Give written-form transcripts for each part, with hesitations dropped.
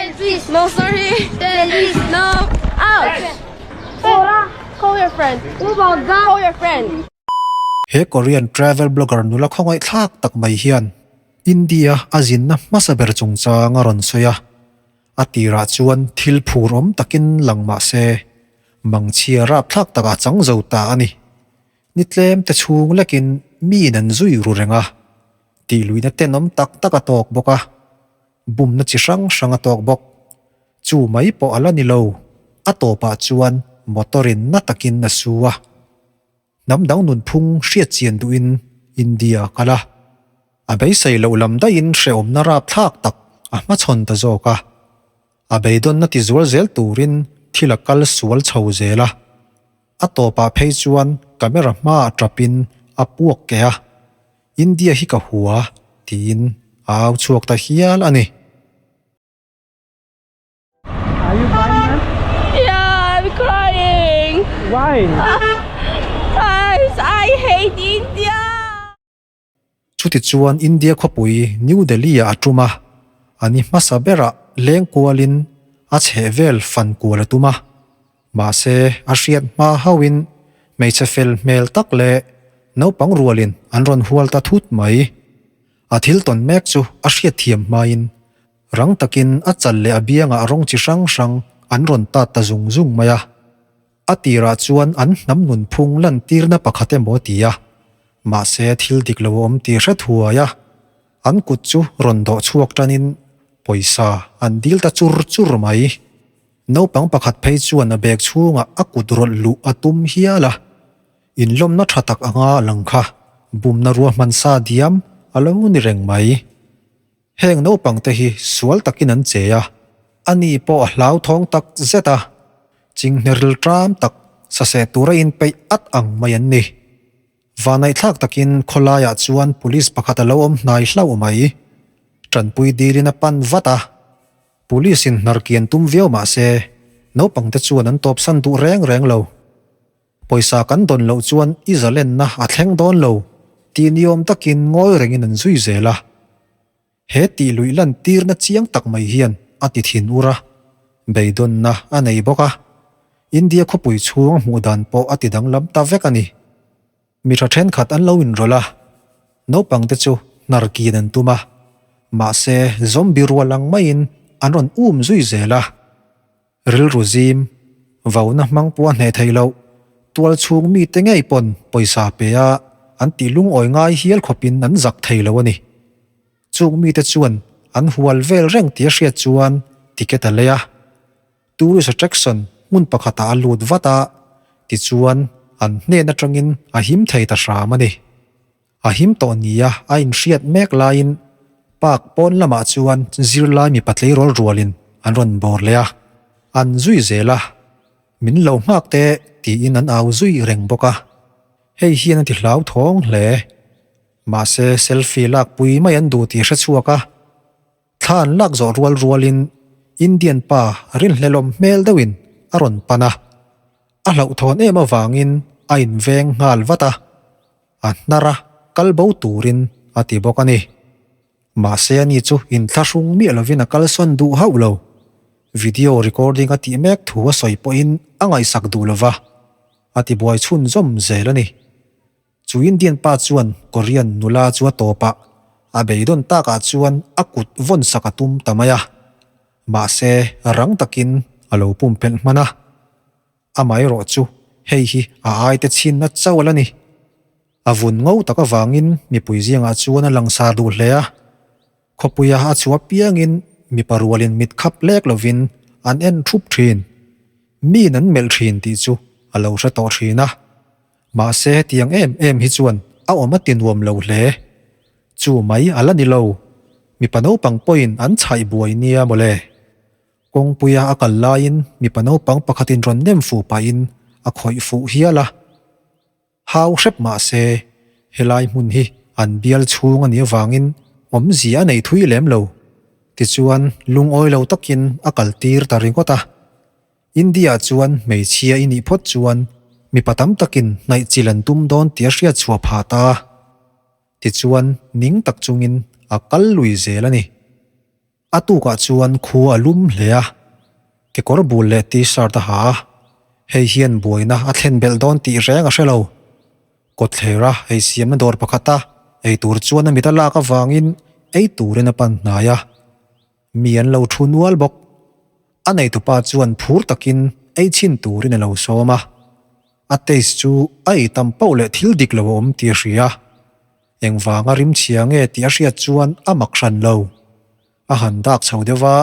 No sorry. No. Ouch. Call your friend. Call your friend. He Korean travel blogger nula khawngaih thlak tak mai hian India a zinna hmasa ber chungchang a rawn sawi a, a tirah chuan thil phur awm takin lang mah se, mangchhia rapthlak takah chang zo ta a ni. Ni tlem te chhung lekin miin an zui ru reng a, tihluihna tenawm tak tak a tawk bawk a, bumna chi hrang hrang a tawk bawk. Chu mai pawh a la ni lo, a tawpah chuan motor in na takin a su a. Hnam dang nunphung hriat chian duhin India a kal a, a beisei loh lam daihin hrehawmna rapthlak tak a hmachhawn ta zawk a. A beidawnna ti zual zel turin thil a kal sual chho zel a. A tawpah phei chuan camera hmaah tapin a puak keh a, India hi ka hua tiin a au chhuak ta hial a ni. Are you crying man? Yeah, I'm crying. Why? Guys, I hate India. Chutichuan India khawpui New Delhi-ah a tum a, a ni hmasa berah leng kualin a chhehvel fan kual a tum a. Mahse, a hriat hma hauhin hmeichhe fel hmel tak leh naupang rualin an rawn hual ta thut mai. A thil tawn mek chu a hriatthiam hmain rang takin a chal leh a biangah rawng chi hrang hrang an rawn tat ta zung zung mai a. A tirah chuan an hnam nunphung lantirna pakhat emaw a ti a, mahse thil dik lo a awm tih hre thuai a, an kut chu rawn dawh chhuak tanin pawisa an dil ta chur chur mai. Naupang pakhat phei chuan a bag chhungah a kut rawlh luh a tum hial a, inlawmna tha tak anga a lang kha bumna ruahman sa diam a lo ni reng mai. Heng naupang te hi sual takin an che a, ani pawh a hlauthawng tak zet a, chinghneril ṭam tak saseh tura inpeih at ang mai an ni. Vanaihthlak takin khawlaiah chuan police pakhat a lo awm hnai hlauh mai. Ṭanpui dilin a pan vat a, police in hnarkian tum viau mah se, naupang te chuan an tawpsan duh reng reng lo. Pawisa kan dawn loh chuan i zalenna a thleng dawn lo tih ni awm takin ngawi rengin an zui zel a. He tih luih lan tirna chiang tak mai hian a ti thin ur a, beidawnna a nei bawk a. India khawpui chhung a hmuh dan pawh a ti danglam ta vek a ni. Mi tha thenkhat an lo inrawlh a, naupangte chu hnar kin an tum a, mahse zombie rual ang maiin an rawn um zui zel a. Rilru zim, vauna hmang pawh a hneh thei loh. Tual chhung mite ngei pawn pawisa pe a, an tih lungawi ngai hial khawpin an zak thei lo a ni. Chung mite chuan an hual vel reng tih a hriat chuan ticket a lei a. Tourist attraction hmun pakhatah a lut vat a, tichuan an hnen atangin a him thei ta hram a ni. A him tawh nia a inhriat mek laiin park pawn lamah chuan zirlai mipa tleirawl rualin an rawn bawr leh a, an zui zel a, min lo nghak teh tiin an au zui reng bawk a, hei hian a ti hlauthawng hle. Mahse selfie lakpui mai an duh tih hre chhuak a. Thla an lak zawh rual rualin Indian pa rinhlelawm hmel deuhin a rawn pan a, a hlauhthawn em avangin a inveng nghal vat a, a hnar a kal bo turin a ti bawk a ni. Mahse ani chu inthlahrung miah lovin a kalsawn duh hauh lo. Video recording a tih mek thu a sawi pawhin a ngaihsak duh lova, a tibuai chhunzawm zel a ni. Chu Indian pa chuan Korean nula chu a tawp a, a beidawn takah chuan a kut vawn sak a tum ta mai a. Mahse, rang takin a lo pumpelh hman a. Amaherawh chu hei hi a aite chhinna chauh a la ni. A vun ngo tak avangin mipui zingah chuan a langsar duh hle a. Khawpuia a chhuah piangin mipa rualin mit khap lek lovin an en thup thin. Miin an melh thin tih chu a lo hre tawh thin a. Mahse hetiang em em hi chuan a awm a ti nuam lo hle. Chu mai a la ni lo, mipa naupang pawhin an chhaih buai nia mawle. Kawngpuia a kal laiin mipa naupang pakhatin rawn nem fuh pahin a khawih fuh hial a. Hau hrep mahse helai hmun hi an bial chhung a nih avangin awmzia a nei thui lem lo. Tichuan lungawi lo takin a kaltir ta ringawt a. India chuan hmeichhia i nih phawt chuan mipa tam takin hnaih chil an tum dawn tih a hriat chhuah phah ta a, tichuan ning tak chungin a kal lui zel a ni. A tukah chuan khua a lum hle a, kekawr bul leh t-shirt a ha a, hei hian buaina a thlen belh dawn tih reng a hre lo. Kawtthler a ei siamna dawr pakhata ei tur chuan a mit a lak avangin ei turin a pan hnai a, mi an lo thu nual bawk. A neitupa chuan phur takin ei chhin turin a lo sawm a, a taste chu a ei tam poh leh thil dik lo a awm tih a hria. Engvanga rimchhia nge tih a hriat chuan a mak hran lo. A han dak chho deuh va,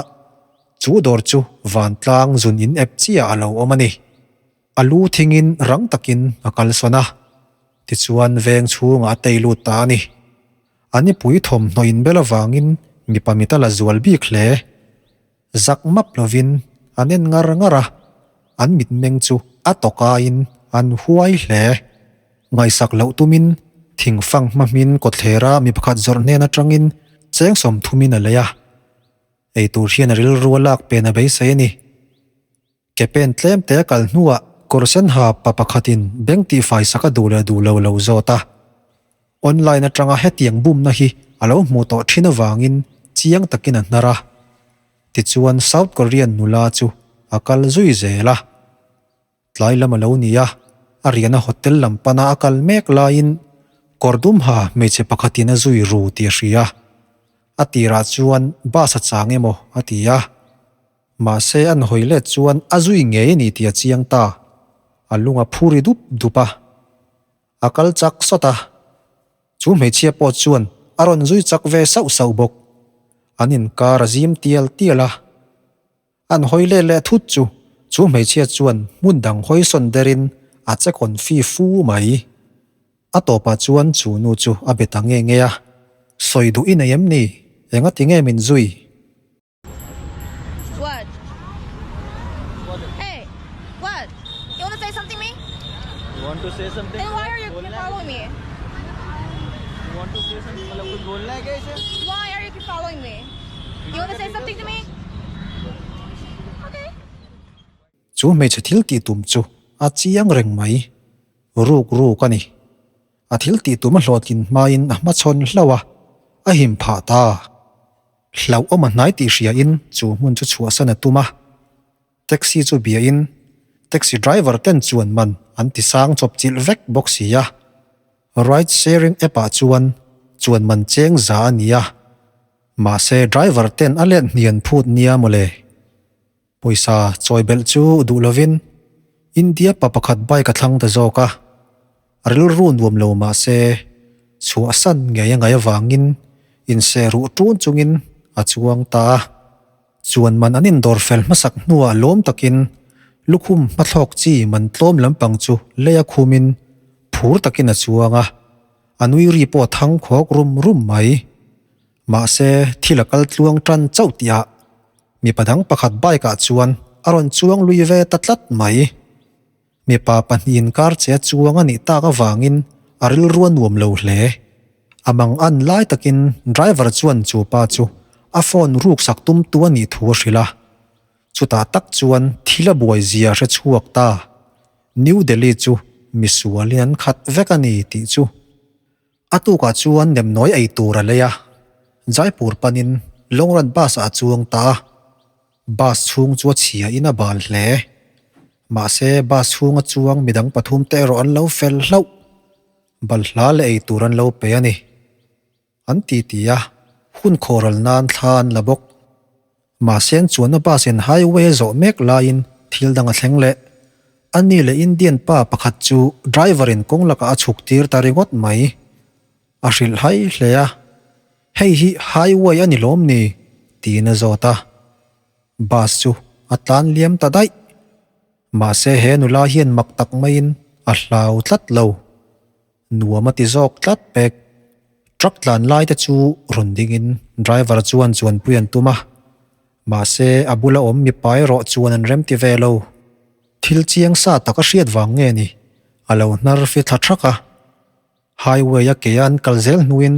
chu dawr chu vantlang zun in ep chiah a lo awm a ni. A lu thingin rang takin a kalsawn a, tichuan veng chhungah a tei lut ta a ni. A nipui thawmhnaw inbel avangin mipa mit a la zual bik hle. Zak map lovin an en ngar ngar a, an mitmeng chu a tawkaiin an huai hle. Ngaihsak loh tumin thingfang hma hmin kawthlera mi pakhat zawrh hnen atangin cheng sawmthumin a lei a, eitur hian a rilru a lak pen a beisei a ni. Ke pen tlem te a kal hnuah kawr sen ha pa pakhatin bank tihfai sak a duh leh duh lo lo zawt a. Online atanga hetiang bumna hi a lo hmuh tawh thin avangin chiang takin a hnar a. Tichuan South Korean nula chu a kal zui zel a. Tlai lam a lo ni a, a riahna hotel lam pana a kal mek laiin kawr dum ha hmeichhe pakhatin a zui ru tih a hria. A tirah chuan bus a chang emaw a ti a. Mahse an hawi let chuan a zui ngei a ni tih a chiang ta. A lung a phur i dup dup a. A kal chak sawt a. Chu hmeichhia pawh chuan a rawn zui chak ve sauh sauh bawk. An inkar a zim tial tial a. An hawi let leh thut chu chu hmeichhia chuan hmun dang hawi sawn derin a che kawn fi fu mai. A tawpah chuan chu nu chu a be ta nge nge a. Sawi duh i nei em ni? Engati nge min zui? What? Hey, what? You want to say something me? You want to say something? Then why are you keep following me? You want to say something? मतलब कुछ बोलना है क्या इसे? Why are you keep following me? You want to say something to me? Okay. Chu hmeichhe thil tih tum chu a chiang reng mai. Ruk ruk a ni. A thil tih tum a hlawhtlin hmain a hmachhawn hlauh a, a him phah ta. Hlauh awm a hnai tih hriain chu hmun chu chhuahsan a tum a. Taxi chu biain taxi driver ten chuan man an ti sang chawp chilh vek bawk si a. Ride sharing app ah chuan chuan man cheng za a ni a. Mahse driver ten a let hnian phut nia mawle. Pawisa chawi belh chu duh lovin India pa pakhat bike a thlang ta zawk a. A rilru nuam lo mahse chhuahsan ngei a ngaih avangin inseh ruh ṭun chungin a chuang ta a. Chuan man an indawr fel hmasak hnuah lawm takin lukhum hmathlawk chi man tlawm lampang chu lei a khumin phur takin a chuang a, a nui ri pawh a thang khawk rum rum mai. Mahse thil a kal tluang tan chauh tihah mipa dang pakhat bike ah chuan a rawn chuang lui ve ta tlat mai. Mipa pahnihin kar che a chuang a nih tak avangin a rilru a nuam lo hle. A mang an lai takin driver chuan chu pa chu a phone ruk sak tum tu a nih thu a hrilh a. Chutah tak chuan thil a buai zia hre chhuak ta. New Delhi chu misualin an khat vek a ni tih chu. A tukah chuan nemnawi ei tur a lei a, Jaipur panin long run bus ah a chuang ta a. Bus chhung chu a chhia in a bal hle. Mahse bus chhunga chuang midang pathum te erawh an lo fel hlauh. Balhla leh ei tur an lo pe a ni. An ti ti a, hun khawral nan thla an la bawk. Mahse an chuanna bus in highway a zawh mek laiin thil dang a thleng leh. Ani leh Indian pa pakhat chu driver in kawng lakah a chhuk tir ta ringawt mai. A hrilh hai hle a, Hei hi highway a ni lawm ni? tiin a zawt a. Bus chu a tlan liam ta daih. Mahse he nula hian mak tak maiin a hlau tlat lo. Nuam a ti zawk tlat pek. Truck tlan lai te chu rawn dingin driver chuan chuanpui an tum a, mahse a bula awm mipa erawh chuan an remti ve lo. Thil chiang sa tak a hriat vang nge ni? A lo hnar fi thla thak a. Highway a ke a an kal zel hnuin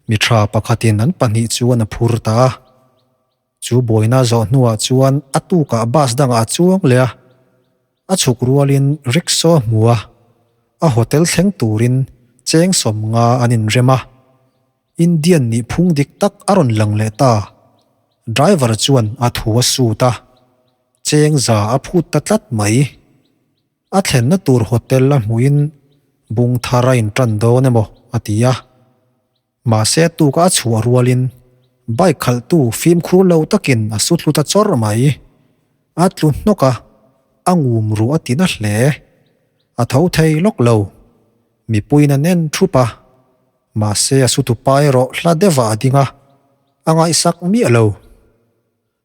mi tha pakhatin an pahnih chuan a phur ta a. Chu buaina zawh hnuah chuan a tukah bus dangah a chuang leh a, a chhuk rualin rickshaw a hmu a, a hotel thleng turin cheng sawmnga an inrem a, Indian nih phung dik tak a rawn lang leh ta. Driver chuan a thu a sut a, cheng za a phut ta tlat mai. A thlenna tur hotel a hmuhin bung thar a intan dawn emaw a ti a. Mahse tuka a chhuah rualin bike khalhtu fimkhur lo takin a su tlu ta chawrh mai. A tlu hnawk a, a ngum ruh a ti na hle. A tho thei lawk lo. Mipuiin an en thup a. Mahse a su tupa erawh hla deuhah a ding a, a ngaihsak miah lo.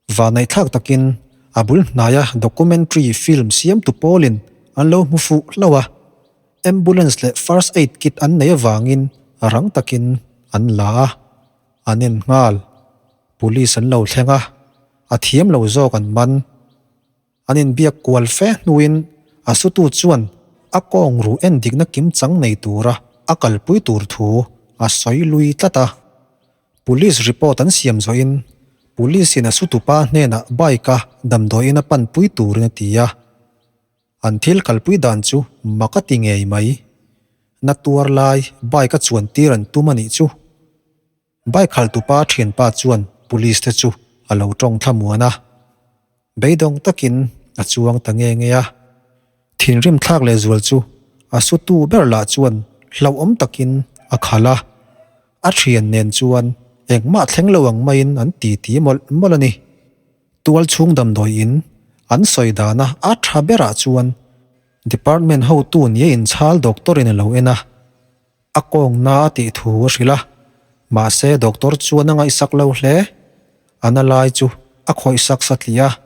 Vanneihthlak takin a bul hnaia documentary film siamtu pawlin an lo hmu fuh hlauh a, ambulance leh first aid kit an nei avangin rang takin an la a, an en nghal. Police an lo thleng a, a thiam lo zawk an man. An inbiak kual fe hnuin a sutu chuan a kawng ruh en dikna kimchang nei tura a kalpui tur thu a sawi lui tlat a. Police report an siam zawhin Police in a sutupa hnenah bike a damdawiin a panpui turin a ti a. An thil kalpui dan chu mak a ti ngei mai. Na tuar lai bike a chuan tir an tum a nih chu. Bike khaltupa thianpa chuan police te chu a lo tawng thlamuan a, beidawng takin a chuang ta nge nge a. Thinrim thlak leh zual chu a sutu ber lah chuan hlauhawm takin a khalh a, a thian nen chuan engmah thleng lo ang maiin an titi mawlh mawlh a ni. Tual chhung damdawi in an sawi dana a tha berah chuan department hotu nia inchhal doctor in a lo en a. A kawng na a tih thu a hrilh a, mahse doctor chuan a ngaihsak lo hle. A na lai chu a khawihsak satliah a,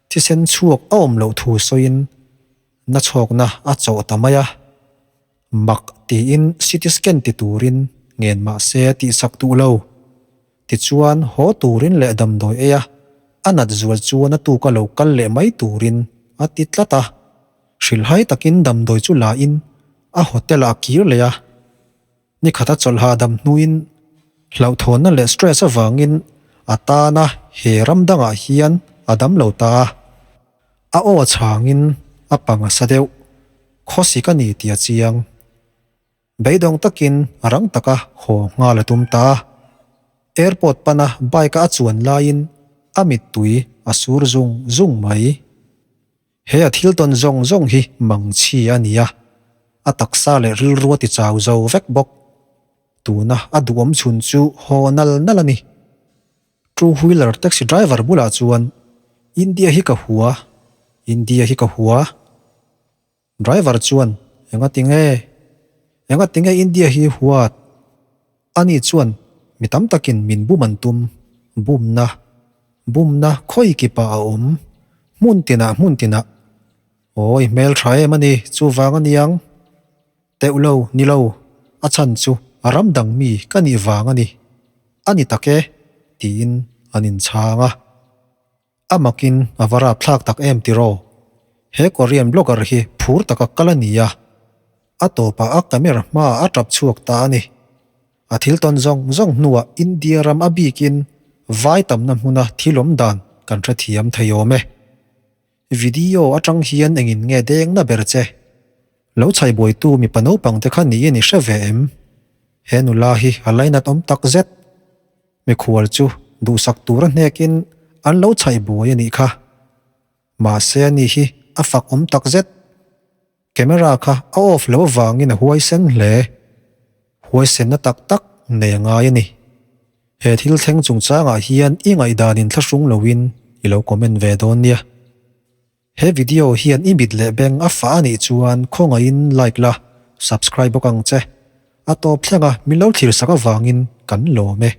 thisen chhuak a awm loh thu sawiin na chhawkna a chawh ta mai a. Mak tiin CT scan ti turin ngen mahse a tihsak duh lo. Tichuan haw turin leh damdawi ei a, a nat zual chuan a tuka lo kal leh mai turin a ti tlat a. Hrilhai takin damdawi chu la in a hotel ah a kir leh a. Nikhat a chawlh hahdam hnuin hlauhthawnna leh stress avangin a tana he ram dangah hian a dam lo ta a. A aw chhangin a pang a sa deuh. Khawsik a ni tih a chiang. Beidawng takin rang taka haw nghal a tum ta. Airport pana bike-a a chuan laiin a mittui a sur zung zung mai. He a thil tawn zawng zawng hi mangchhi a ni a, a taksa leh rilru a ti chau zo vek bawk. Tuna a duhawm chhun chu haw nal nal a ni. Two wheeler taxi driver bulah chuan, India hi ka hua, India hi ka hua. Driver chuan, Enga tinge? Enga tinge India hi huat? Ani chuan, Mi tam takin min bum an tum. Bumna. Bumna khawi kipa a awm. Hmun tinah hmun tinah. Aw, i hmel tha em a ni, chuvang a niang. Teuh lo, ni lo, a chhan chu a ram dang mi ka nih vang a ni. A ni tak e, tiin an inchhang a. A makin a va rapthlak tak em tiraw? He Korean blogger hi phur taka kal a ni a, a tawpah a camera hmaah a tap chhuak ta a ni. A thil tawn zawng zawng hnuah India ram a bikin vai tamna hmuna thil awm dan kan hrethiam thei awm e. Video atang hian engin nge dengna ber che? Lo chhaibuaitu mipa naupangte kha niin i hre ve em? He nula hi a lainat awm tak zet. Mikhual chu duhsak tura hnekin an lo chhaih buai a nih kha. Mahse ani hi a fak awm tak zet. Camera kha a off lo avangin a huaisen hle. Huaisenna tak tak nei a ngai a ni. He thil thleng chungchangah hian i ngaihdanin thlahrung loin i lo comment ve dawn nia. He video hian i mit leh beng a fah a nih chuan khawngaihin like la, subscribe bawk ang che. A tawp thlenga min lo thlir sak avangin kan lawm e.